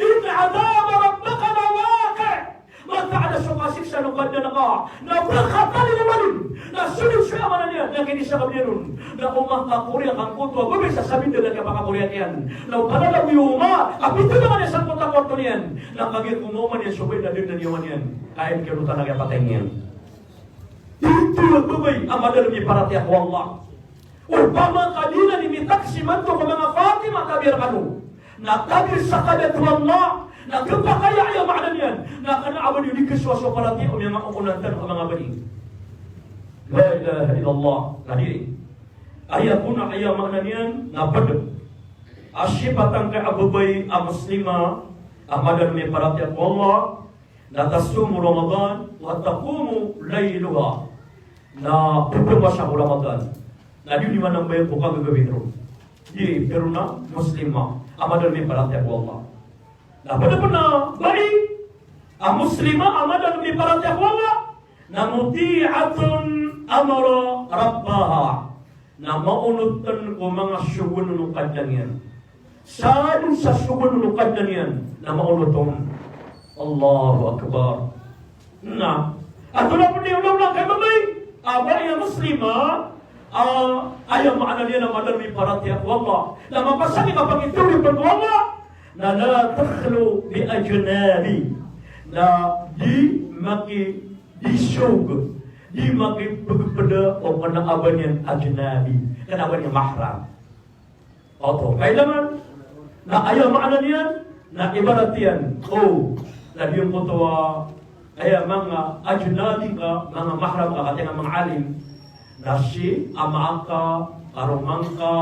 Inna adhaba rabbika lawaqi'. Mataan a so kasiksa o Kadnan ka na ba katalingoma man on. Na so di so aya maana niyan, na kini sa kabiyaan on. Na o makakoriya angkoto a babay sa sabinda na kiyapakakoriya niyan. Na o palalagoy o Umar a pitharo iyan sangkoto a kwarto niyan. Na kagiya ko maoma niyan so babay na dn a niyawa niyan. Aya kiyaonotan a kiyapatay niyan. Ito a babay a madalm i paratiyaya ko Allah. Opama ka di niyan mitaksi imanto ko manga Fatima, tabir kano. Na tabir sa kadat o Allah, na khapakay a aya maana niyan, na kna a ba niyo di kasowa so paratiyaya o manga oonatan o manga bani. La ilaha illallah. Na di. Aya kon a aya maana niyan, na pd a sipat angkai a babay a Muslima a madalm i paratiyaya ko Allah, na tasumu Ramadan wa taqumu laylaha. Na pphowasa ko Ramadan. Na di niyan manambayang ko kagagawii ron. Di, pero na Muslima a madalm i paratiyaya ko Allah. Na pd pn a bai a Muslima a madalm i paratiyaya ko Allah. Na muti'atun amara rabbaha. Na maonot on ko manga sogoan o Kadnan iyan. Sadn sa sogoan o Kadnan iyan na maonot on. Allahu Akbar. Na antonaa pn i olaola angkai a babay a bai a Muslima a aya maana niyan na madalm i paratiyaya ko Allah, na mapasang i kapakitawri pn ko Allah, na la takhlu bi ajnabi. Na di maki di sog, di makipagpda o kna a ba niyan ajnabi, kna a ba niyan mahram. Oto, kailangan na aya maana niyan na ibarat iyan o, na di ko to a, aya manga ajnabi ka, manga mahram ka, katii nga manga alim, na si ama aka, karoma ngka,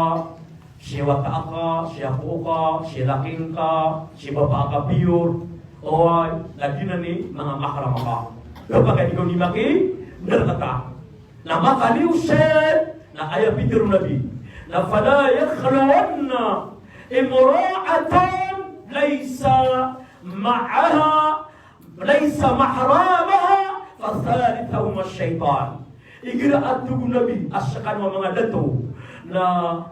si wata aka, si apo ka, si laki ngka, si bapa aka piyor, oway, na di nan i manga mahram ka. Khapakay di ko di makidrkta. Na makaniyo san, na aya pitharo o Nabi na, "Fala yakhluwanna imra'atun laysa ma'aha, laysa mahramuha, fa thalithahuma ash-shaytan." Igira a tig o Nabi a skano a manga dato, na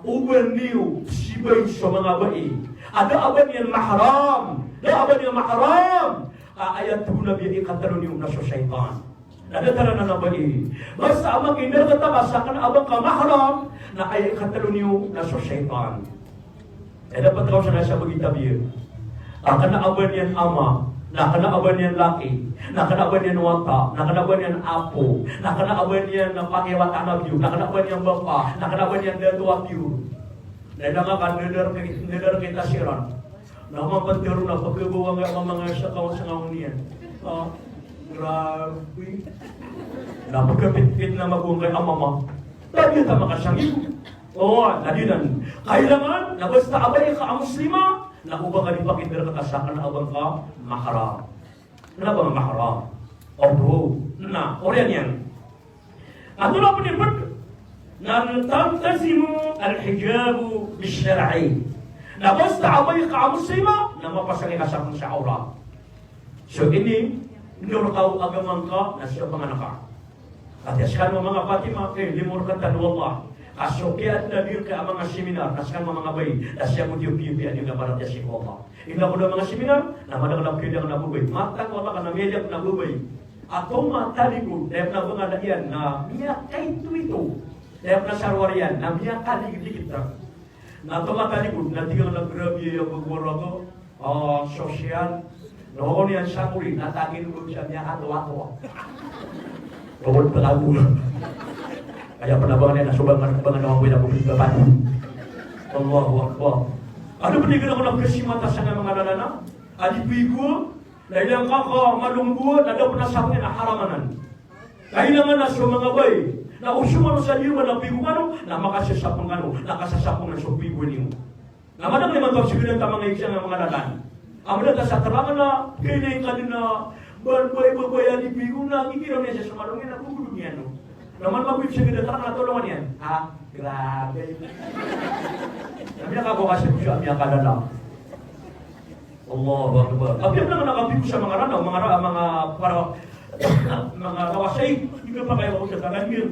oba niyo sibay so manga bai a da a ba niyan mahram, da a ba niyan mahram, ka aya tig o Nabi a ikatlo niyo na so shaytan. Na datar anan a bai. Basta a makinarkata ka sa kna a ba ngka mahram, na aya ikatlo niyo na so shaytan. Aya dapat ka on sa na sabagi tabiya. Na kna a ba niyan ama, na kna a ba niyan laki, na kna a ba niyan wata, na kna a ba niyan apo, na kna a ba niyan na pakiwata na biyo, na kna a ba niyan bapa, na kna a ba niyan dato a biyo. Na ina nga ka ndadar, ndadar kita siran. Na mapantero na pagkabawa nga mamanga sa kawan sa ngawan iyan. Ah, grabe. Na pagkapitpit na mabuwang kay amama. Tabiya ta makasangib. O, na di nan. Kailangan, na basta a bai ka a Muslima, na oba ka di pakinarkata sa kna a ba ngka mahram. Kna a ba ngka mahram. Oto, na, oriyan iyan. Antonaa pn i pd? Na taltazimu al-hijab bish-shar'i. Na basta a bai ka a Muslima, na mapasang i kasapng sa awrat. So ini, ndorok o agama ngka, na siyapngan ka. Katii skano a manga Fatima, eh, limo rk tano o Allah. Ka so kiyaadn a di rk a manga seminar, na skano a manga bai, na siyapngan iyo piyapiya a di rk a paratiyaya sii ko Allah. Inda ko da manga seminar, na madakl a pkhailay a babay. Matag o Allah ka na miyailay a babay. A tomatalikod, na aya pn a bangala iyan, na miyakaitoito. Na aya pn a sarwar iyan, na miyakaligdgd. Na tomatalikod, na tig iyan a grabe aya a bangwara ko, ah, sosyal. Na aya niyan sakori, na tagin ko sa miyakatoatoa. Tokod pn ago. Aya pn a bangala iyan, na so bangan, bangan a mambo iyan a bangala iyan. Allahu Akbar. Anda pn i gana ko na pkasimata sa manga lalan a di pigo, na ilay ngka ka malombo, na da pn a sapngan a haram anan. Kailangan a so manga bai, na o so mano sa di rk na pigo kano, na makasasapng kano, na kasasapngan so pigo niyo. Na madakl imanto a pzagadan ta manga isa a manga lalan. Amay ka sa terang na, kailangan ka dn a, ba-, bai, bai, bai a di pigo na, kikiran iyan sa so malombo na, gogolong iyan, no. Na man magoy pzagadan, terang na tolongan iyan. Ah, grabe. Na miyakabaw ka sa, sa miyakadala. Allahu Akbar. Tapi anda ka nakapigo sa manga ranaw, manga ra-, manga para, manga rawasay, di ka pakay ako sa kaganyan.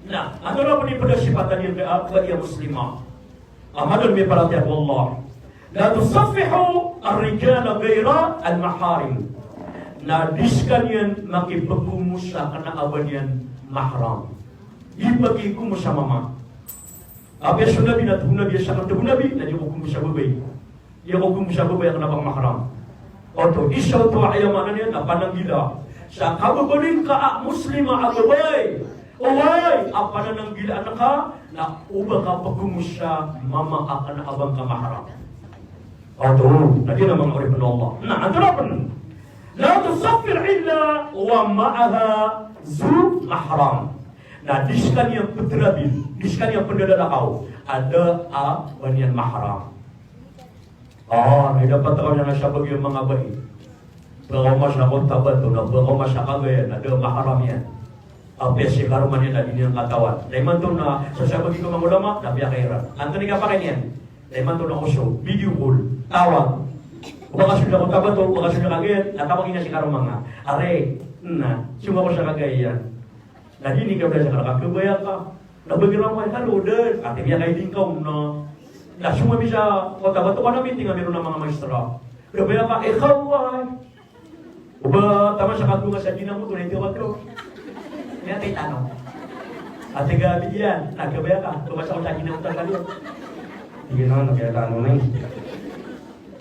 Na, antonaa pn i pd a sipatan iyan a bai a Muslima? A maana niyan miparatiyaya ko Allah. La tusaffihu ar-rijala ghayra al-maharim. Na di skaniyan makipagkomos sa kna a ba niyan mahram. Di pakikomos sa mama. Apiya so Nabi na tig o Nabi, sa kna tig o Nabi, na di ko komos sa babay. Di ko komos sa babay a kna a ba ngka mahram. Oto, isa oto a aya maana niyan na pananggila sa kababalin ka a Muslima a babay. Oway, a panananggilaan ka na oba ka pkomos sa mama a kna a ba ngka mahram. Oto, na giyanan manga oripn o Allah. Na, antonaa pn? La tusaffir illa wa ma'aha zu mahram. Na di skaniyan ptarabil, di skaniyan pndadalakaw a da a ba niyan mahram. Ah, na aya dapat ka on sa manga sabagi a manga bai. Pkaoma sa Cotabato, na pkaoma sa Cagayan, na da a mahram iyan. Apiya si karoma niyan na di niyan katawan. Na imanto na so sabagi ko manga ulama, na piyakay iran. Antonaa i kapakay niyan? Na imanto na oso, video call, tawag. O ba ka so da Cotabato, o ba ka so da Cagayan, na tawag iyan si karoma nga. Are, na, song ako sa Cagayan. Na di niyan kabaya sa kna, kabaya ka. Na ba igira mo ay kalodan, ati niyan kay di ngka on na. Na song ami sa Cotabato ka na meeting ami ron a manga maestra. Kabaya ka, ikaw ay. O ba taman sa kagonga sa ginamoto na ito wato. Niyan tay tano. Ati ka bigyan, na kabaya ka, o ba sa kagonga sa ginamoto na kaliyan. Hindi na, nagkaya tano na eh.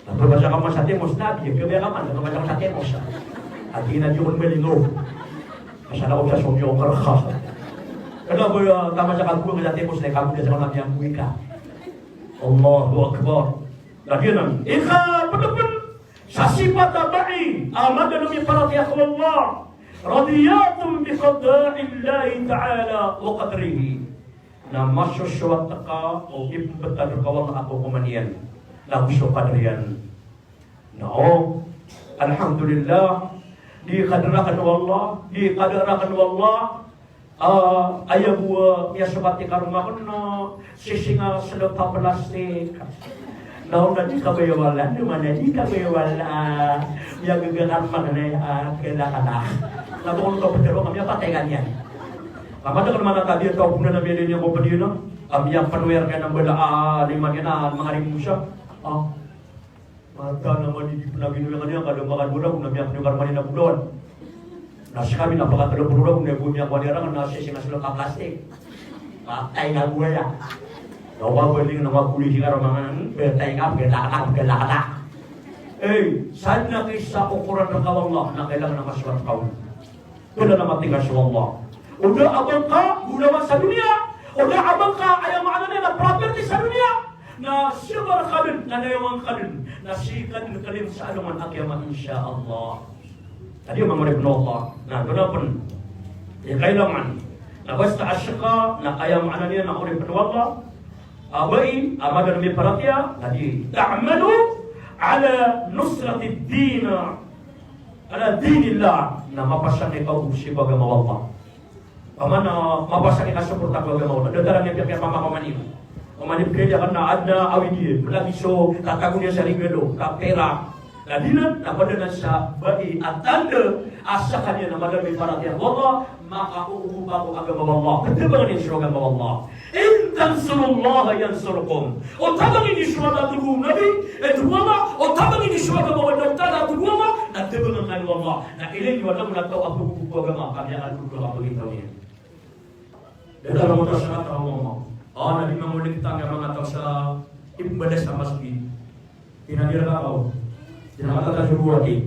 Pabasa ka man sa Timos, na di, kabaya ka man, pabasa ka sa Timos. Ati na di ko malingo. Masala ko sa somyo ko karka. Kna ba, ah, taman sa kagonga sa Timos, na ikagoda sa kna a miyamoy ka. Allahu Akbar. Lagid anan. Ika, pd pn sa sipat a bai a madalm i paratiyaya ko Allah. Radiyatun bi qada'illahi ta'ala wa qadrihi. Na masosowat ka o ipmbtad rka o Allah a kokoman iyan, na go so kadar iyan. Na o, alhamdulillah, di kadar akn o Allah, di kadar akn o Allah, Ah, aya bo a miyasokat i karoma akn na sising a slop a plastik. Na o na di kabaya wala, na mana di kabaya wala. Miyagaga karoma akn na, ah, kala kala. Na bokon ka ptero ka miyapatay ka niyan. Ka madakl man a tabiya taw bo na miyalin iyan ko padiyo na. Ah, miyapnwer ka na mbala, ah, lima niyan na manga rimusa. Ah. Mata na mani di pn a ginawa niyan, kada makadora, na miyakn iyan karoma niyan a bolawan. Na skami na pakatlo polo ragon na bo miyakowani arangan na sising a slop a plastik. Patay ka bo aya. Na o ba baling na makulis i karoma nga, hmm, patay ka, pagalaklak, pagalaklak. Eh, sadn a kisa okoran rka o Allah, na kailangan a masokat ka on. Kailangan a matingka so Allah. O da a ba ngka golawan sa doniya, o da a ba ngka, aya maana niyan na property sa doniya, na siya ba rka dn, na nayawan ka dn, na sii ka dn kalin sa alongan a kiyama, insha Allah. Adi, manga oripn o Allah. Na, ito na pn. Aya kailangan. Na basta a ska, na aya maana niyan na oripn o Allah. A bai a madalm i paratiyaya, na di ta'malu ala nusratid din, ala dinillah, na mapasang i kaogop sii ko agama o Allah. Opama na mapasang i kasoporta ko agama o Allah. Datar a niyan piyakiyapamakaoma niyo. Opama niyan pkhailay akn na adn a awid iyan, mlagid so tatago niyan sa rigado, ka pera. Na di nan, na pd anan sa bai a tanda a skaniyan na madalm i paratiyaya ko Allah, makaogopa ko agama o Allah. Katabangan iyan so agama o Allah. In tansurullaha yansurkum. O tabangin iyo so Allah, tig o Nabi, eh, tig o Allah, o tabangin iyo so agama o Allah, tig o Allah, na tabangan kano o Allah. Na ilay niyo a langon a taw a pagogop ko agama, ka miyakadodon a kapagitaw niyan. Datar a manga taw sa mata o Allah. Ah, na di mangolekta nga manga taw sa ibadah sa masgit. Tina di rka kaw. Tina matatago so gowati.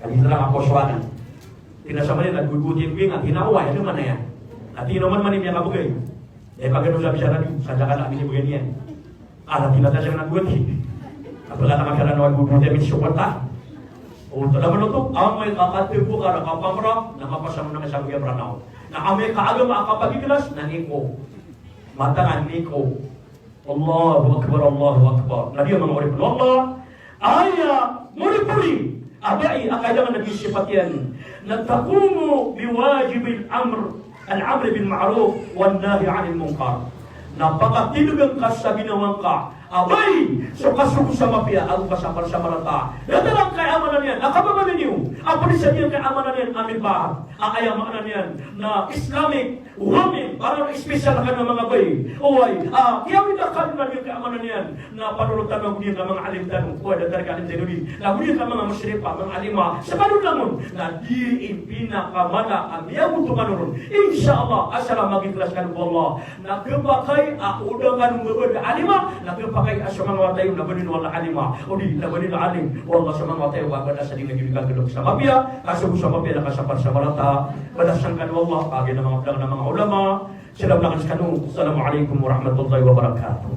Adi tara ka posoan. Tina sa mani na gowati ko nga tina oway, ano man aya. Ati naman mani miyakabgay. Eh, pagano sa bisa na di, sa daka na minibgay niyan. Ala, tina ta siya na gowati. Apakata ka siya na gowati, amin so kota. O, tada man oto, amay ka katago ka na kapamra, na mapasang na sa bgay a Mranaw. Na amay ka agama a kapagiklas, na niko. Mataan niko. Allahu Akbar, Allahu Akbar. Na di, manga oripn o Allah, aya moripori a bai a kailangan a di sipat iyan na taqumu biwajibil amr, al-amri bil ma'ruf wan nahyi anil munkar. Na pakatindgan ka sa ginawa ngka a bai so kasogo sa mapiya ago kasapar sa marata. Datar angkai a maana niyan a kabangalan iyo a pd sa giyangkai a maana niyan a mibah a aya maana niyan na Islamic women, para special kano a manga bai. Oway, ah, kiyawida kano na giyangkai a maana niyan na panolon tano a giyangkai a manga alim tano. Oway, datar ka alim tano di. Na giyangkai a manga mushrifa, manga alima. Sa kano langon na di i pinakamala a miyagoto kano ron. Insha Allah, asal a magiklas kano ko Allah. Na khapakay a o da kano mbabaloy a alima, na khapakay a so manga wata iyo na baloyn o Allah a alima. O di, na baloyn o Allah a alim. O Allah, so manga wata iyo a ba da sa di na giyangkai a galok sa mapiya, kasogo sa mapiya, na kasapar sa marata. Balasan kano o Allah, a giya na manga blag na manga ulama. Salamat aken skano. Assalamu alaikum warahmatullahi wabarakatuh.